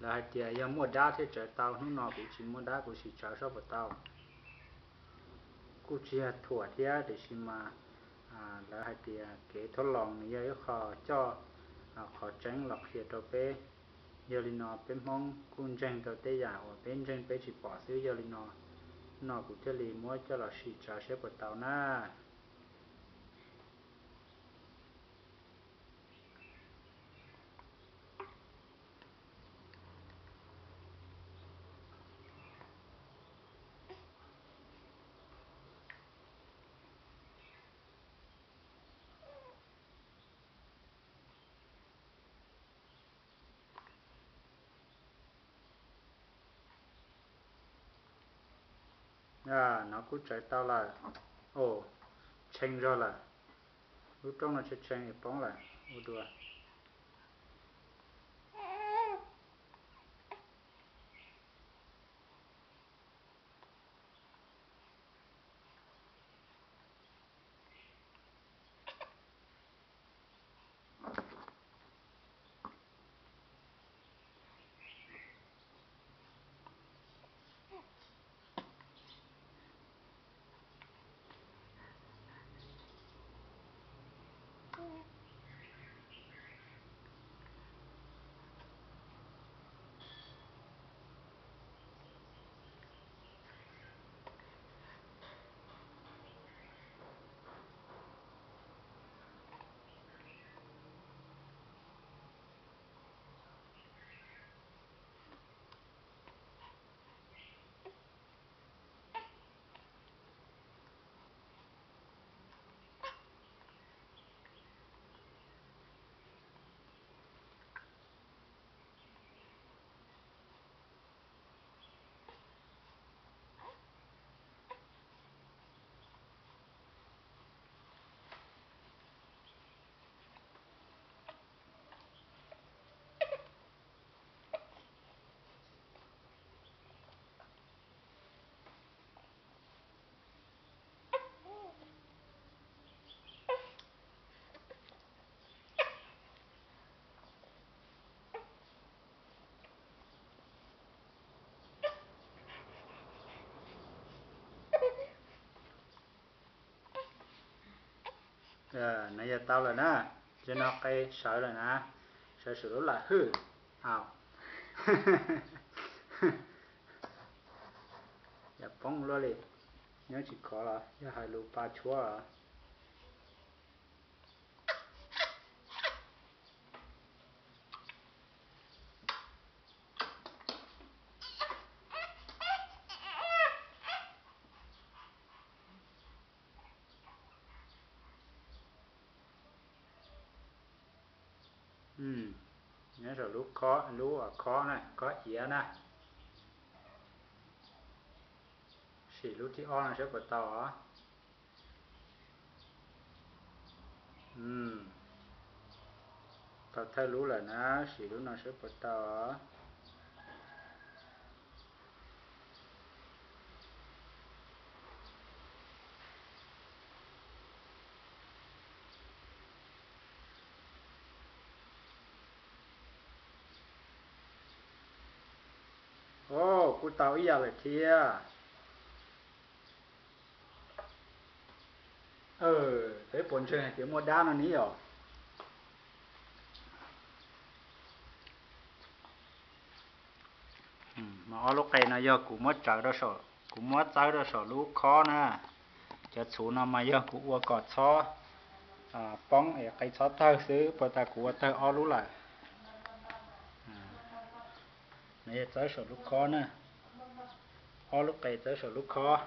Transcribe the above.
Lawv hais tias yog muaj dab thiaj tsawv tau, hnub no kuv tsis muaj dab kuv sim tsawv saib puas tau. Kuj tsis yog thuam thiab tiam sis mas lawv hais tias kev thab loos nws yog ib qho coj qhov tseeb los qhia rau peb. Yog li no peb Hmoob kuj ntseeg rau tej yam uas peb ntseeg peb tsis pom xwb. Yog li no, no kuv thiaj li muab coj los sim tsawv saib puas tau na. No kuj tsawv tau lawm. Tshee zog lawm. Lub rooj no tshee tshee poob lawm. Ua dua. No yog tau lawm na. Ces no qe sawv lawm na. Sawv saum lub lam hwj. Au, yam poob luaj li. Nyob tsis khov los yog hais lus pa tshuab los. Nyob saum lub khob, lub khob na, khob iav na. Sim lub thib ob no saib puas tau os. Tau thawj lub lawm na, sim lub no saib puas tau os. Au, kuj tau ib yam lawm thiab. Peb puas ntseeg hais tias muaj dab no ni yom? Mas ob lub qe no yog kuv muab tsawv rau saum, kuv muab txawb rau saum lub khob na. Cov txhuv no mas yog kuv ua kom txhob poob es qe txhob tawg xwb, puas tas kuv ua tawg ob lub lawm. No yog txawb saum lub khob na. Ob lub qe txawb saum lub khob.